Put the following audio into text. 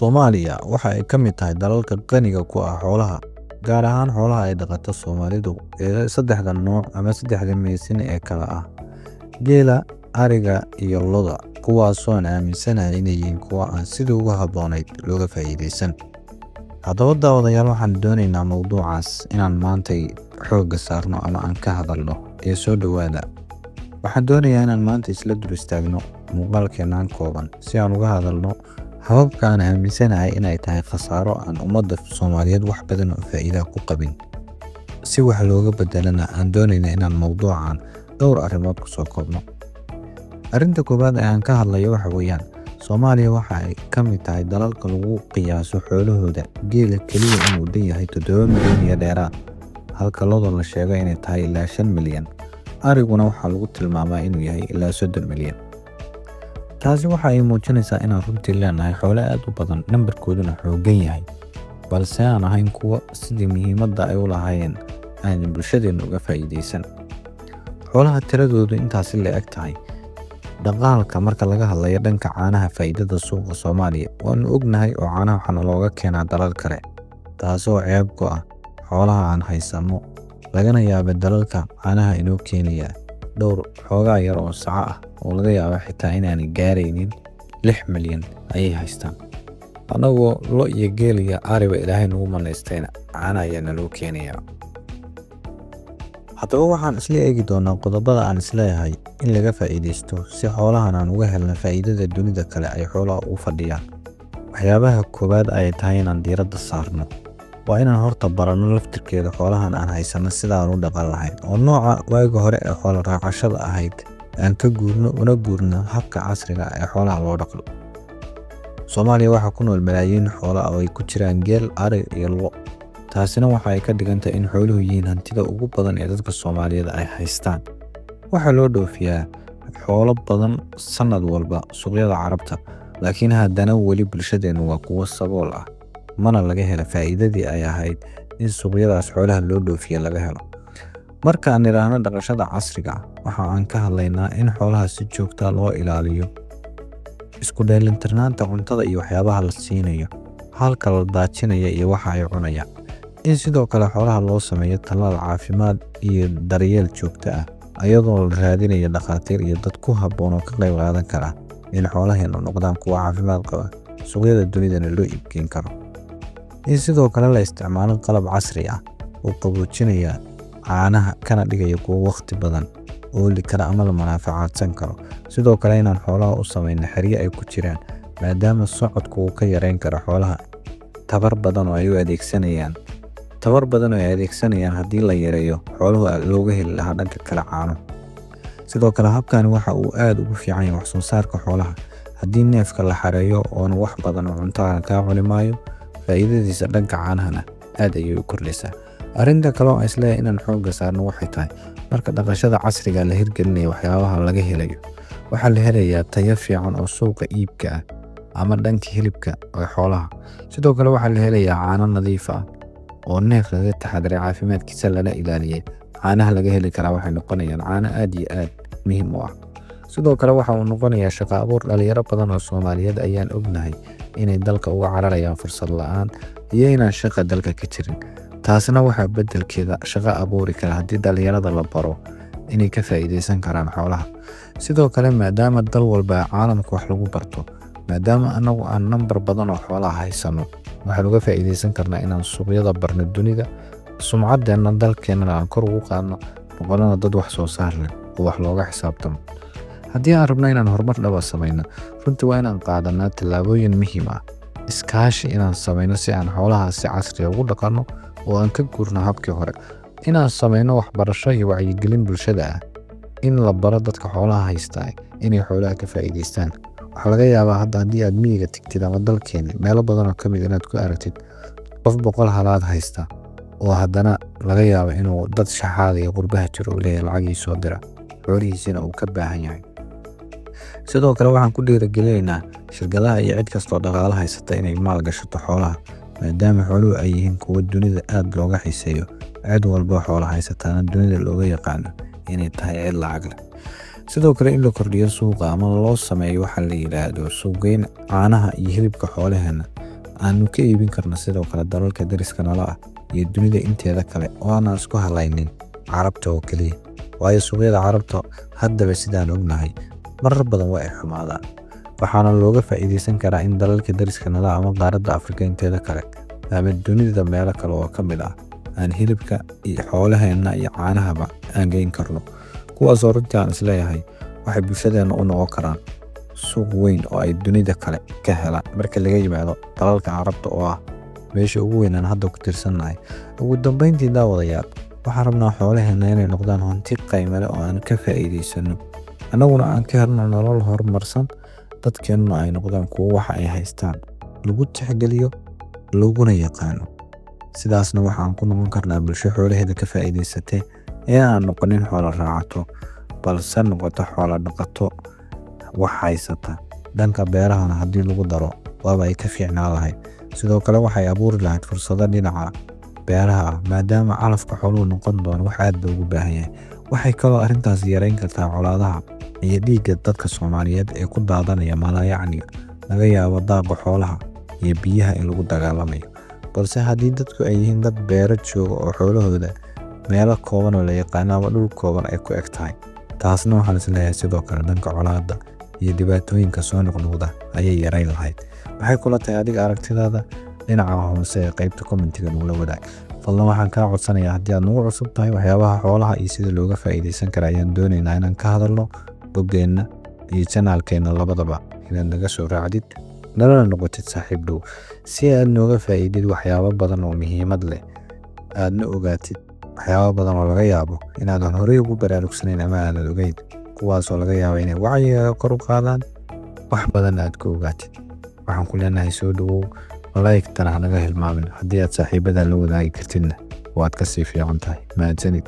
Soomaaliya waxa ay ka mid tahay dalalka qaniga ku ah xoolaha, gaar ahaan xoolaha ay dhaqato Soomaalidu ee saddexda nooc ama saddexda meesin ee kala ah geela, ariga iyo lo'da, kuwaasoo aan aaminsanahay inay yihiin kuwa aan sidii ugu habboonayd looga faa'iidaysan. Haddaba daawadayaal, waxaan doonaynaa mowduucaas inaan maantay xoogga saarno ama aan ka hadalno ee soo dhowaada. Waxaan doonayaa inaan maanta isla dul istaagno muuqaalkeennan kooban si aan uga hadalno hababka aan aaminsanahay inay tahay khasaaro aan ummadda Soomaaliyeed wax badan oo faa'iida ku qabin. Si wax looga bedelana aan doonayna inaan mowduucan dhowr arrimood ku soo koobno. Arrinta koowaad ee aan ka hadlayo waxa weeyaan, Soomaaliya waxa ay ka mid tahay dalalka lagu qiyaaso xoolahooda geela keliya inuu dhan yahay 7 milyan iyo dheeraad, halka lo'da la sheego inay tahay ilaa 5 milyan. Ariguna waxaa lagu tilmaamaa inuu yahay ilaa 30 milyan. Taasi waxa ay muujinaysaa inaan runtii leenahay xoolo aad u badan, nambarkooduna xooggan yahay, balse aan ahayn kuwo sidii muhiimadda ay u lahaayeen aanan bulshadeennu uga faa'iidaysan. Xoolaha tiradoodu intaasi la eg tahay, dhaqaalka marka laga hadlayo dhanka caanaha, faa'iidada suuqa Soomaaliya waanu ognahay oo caanaha waxaana looga keenaa dalal kale, taasoo ceeb ku ah xoolaha aan haysanno, lagana yaabo dalalka caanaha inoo keenaya dhowr xoogaa yar oo saca ah oo laga yaabo xitaa inaanay gaaraynin 6 milyan ayay haystaan. Annagoo lo' iyo geel iyo ariba Ilaahay nagu manaystayna caana ayaa naloo keenayaa. Haddaba waxaan isla eegi doonaa qodobada aan isleeyahay in laga faa'iidaysto si xoolahan aan uga helno faa'iidada dunida kale ay xoolaha ugu fadhiyaan. Waxyaabaha koowaad ay tahay inaan diiradda saarno waa inaan horta baranno laftirkeeda xoolahan aan haysanno sida aan u dhaqan lahayn, oo nooca waagi hore ee xoolo raacashada ahayd aan ka guurno una guurno habka casriga ah ee xoolaha loo dhaqdo. Soomaaliya waxaa ku nool malaayiin xoolo ah oo ay ku jiraan geel, ari iyo lo'. Taasina waxa ay ka dhigan tahay in xooluhu yihiin hantida ugu badan ee dadka Soomaaliyeed ay haystaan. Waxaa loo dhoofiyaa xoolo badan sanad walba suuqyada Carabta, laakiin haddana weli bulshadeennu waa kuwo sabool ah, mana laga helo faa'iidadii ay ahayd in suuqyadaas xoolaha loo dhoofiyo laga helo. Marka aan nidhaahno dhaqashada casriga ah, waxa aan ka hadlaynaa in xoolaha si joogto ah loo ilaaliyo isku dheelitirnaanta cuntada iyo waxyaabaha la siinayo, halka la daajinayo iyo waxa ay cunayaan. In sidoo kale xoolaha loo sameeyo tallaal caafimaad iyo daryeel joogto ah, ayadoo la raadinayo dhakhaatiir iyo dad ku habboon oo ka qayb qaadan kara in xoolaheennu noqdaan kuwo caafimaad qaba, suuqyada dunidana loo iibgeyn karo. In sidoo kale la isticmaalo qalab casri ah oo qaboojinaya caanaha kana dhigaya kuwo waqti badan ooli kara ama la munaafacaadsan karo. Sidoo kale inaan xoolaha u samayno xeryo ay ku jiraan, maadaama socodku uu ka yareyn karo xoolaha tabar badan oo ay u adeegsanayaan. Tabar badan oo ay adeegsanayaan haddii la yareeyo, xooluhu looga heli lahaa dhanka kale caano. Sidoo kale habkani waxa uu aad ugu fiican yahay wax soo saarka xoolaha. Haddii neefka la xareeyo oona wax badan oo cunto ah kaa cuni maayo, faa'iidadiisa dhanka caanahana aad ayay u kordhaysaa. Arrinta kale oo aan isleeyahay inaan xoogga saarno waxay tahay marka dhaqashada casriga la hirgelinayo waxyaabaha laga helayo. Waxaa la helayaa tayo fiican oo suuqa iibka ah ama dhanka hilibka ee xoolaha. Sidoo kale waxaa la helayaa caano nadiif ah oo neef laga taxadiray caafimaadkiisa lana ilaaliyay. Caanaha laga heli karaa waxay noqonayaan caano aad iyo aad muhiim u ah. Sidoo kale waxa uu noqonayaa shaqo abuur. Dhalinyaro badan oo Soomaaliyeed ayaan ognahay inay dalka uga cararayaan fursad la'aan iyo inaan shaqa dalka ka jirin. Taasina waxaa beddelkeeda shaqo abuuri kara haddii dhalinyarada la baro inay ka faa'iidaysan karaan xoolaha. Sidoo kale maadaama dal walba caalamka wax lagu barto, maadaama annagu aan nambar badan oo xoolaha haysano, waxaan uga faa'iidaysan karnaa inaan suuqyada barno dunida, sumcadeenna dalkeennana aan kor ugu qaadno, noqonana dad wax soo saar leh oo wax looga xisaabtamo. Haddii aan rabno inaan horumar dhab ah samayno, runtii waa inaan qaadanaa tallaabooyin muhiim ah. Iskaashi inaan samayno si aan xoolaha si casri ah ugu dhaqanno oo aan ka guurno habkii hore. Inaan samayno waxbarasho iyo wacyigelin bulshada ah. In la baro dadka xoolaha haysta inay xoolaha ka faa'iidaystaan. Waxaa laga yaabaa hadda haddii aad miyiga tagtid ama dalkeena meelo badan oo ka mid inaad ku aragtid qof 100 halaad haysta oo haddana laga yaabo inuu dad shaxaad iyo qurbaha jiro uu leeyahay lacag ii soo dira, xoolihiisina uu ka baahan yahay. Sidoo kale waxaan ku dhiirigelinaynaa shirkadaha iyo cid kasta oo dhaqaale haysata inay maal gashato xoolaha, maadaama xooluhu ay yihiin kuwo dunida aad looga xiiseeyo. Cid walba xoolo haysataana dunida looga yaqaano inay tahay cid lacag leh. Sidoo kale in la kordhiyo suuqa ama loo sameeyo waxa la yiraahdo suuqgeyn caanaha iyo hilibka xoolaheena. Aanu ka iibin karno sidoo kale dalalka dariska nala ah iyo dunida inteeda kale oo aanan isku halaynin Carabta oo keliya. Waayo, suuqyada Carabta haddaba sidaan ognahay marar badan waa ay xumaadaan. Waxaana looga faa'iideysan karaa in dalalka dariska nala ama qaaradda Afrika inteeda kale ama dunida meelo kale oo ka mid ah aan hilibka iyo xoolaheenna iyo caanahaba aan geyn karno. Kuwaasoo runtii aan isleeyahay waxay bulshadeenna u noqon karaan suuq weyn oo ay dunida kale ka helaan marka laga yimaado dalalka Carabta oo ah meesha ugu weyn aan hadda ku tiirsannahay. Ugu dambeyntii, daawadayaal, waxaan rabnaa xoolaheenna inay noqdaan hanti qiimo leh oo aan ka faa'iideysano, annaguna aan ka helno nolol horumarsan, dadkeennuna ay noqdaan kuwo waxa ay haystaan lagu tixgeliyo laguna yaqaano. Sidaasna waxaan ku noqon karnaa bulsho xoolaheeda ka faa'iideysatay ee aan noqonin xoolo raacato, balse noqoto xoolo dhaqato wax haysata. Dhanka beerahana haddii lagu daro, waaba ay ka fiicnaan lahayd. Sidoo kale waxay abuuri lahayd fursado dhinaca beeraha ah, maadaama calafka xooluhu noqon doono wax aad loogu baahan yahay. Waxay kaloo arrintaasi yareyn kartaa colaadaha iyo dhiigga dadka Soomaaliyeed ee ku daadanaya malayacniga laga yaabo daaqa xoolaha iyo biyaha in lagu dagaalamayo. Balse haddii dadku ay yihiin dad beero jooga oo xoolahooda meelo kooban oo la yaqaano ama dhul kooban ay ku eg tahay, taasna waxaan isleeyahay sidoo kale dhanka colaadda iyo dhibaatooyinka soo noqnoqda ayay yareyn lahayd. Maxay kula tahay adiga aragtidaada? Dhinaca hoose ee qaybta commentiga nagula wadaag. Fadlan waxaan kaa codsanayaa, haddii aad nagu cusub tahay, waxyaabaha xoolaha iyo sida looga faa'iideysan kara ayaan doonaynaa inaan ka hadalno boggeenna iyo channelkeenna labadaba, inaad naga soo raacdid, nalana noqotid saaxiib dhow, si aad nooga faa'iidid waxyaabo badan oo muhiimad leh, aadna ogaatid waxyaabo badan oo laga yaabo inaadan horey ugu baraarugsanayn ama aadan ogeyn, kuwaasoo laga yaabo inay wacyigaaga kor u qaadaan, wax badan aad ka ogaatid. Waxaan ku leenahay soo dhawow, like-tana hanaga hilmaamin. Haddii aad saaxiibada la wadaagi kartidna, waad ka sii fiican tahay. Mahadsanid.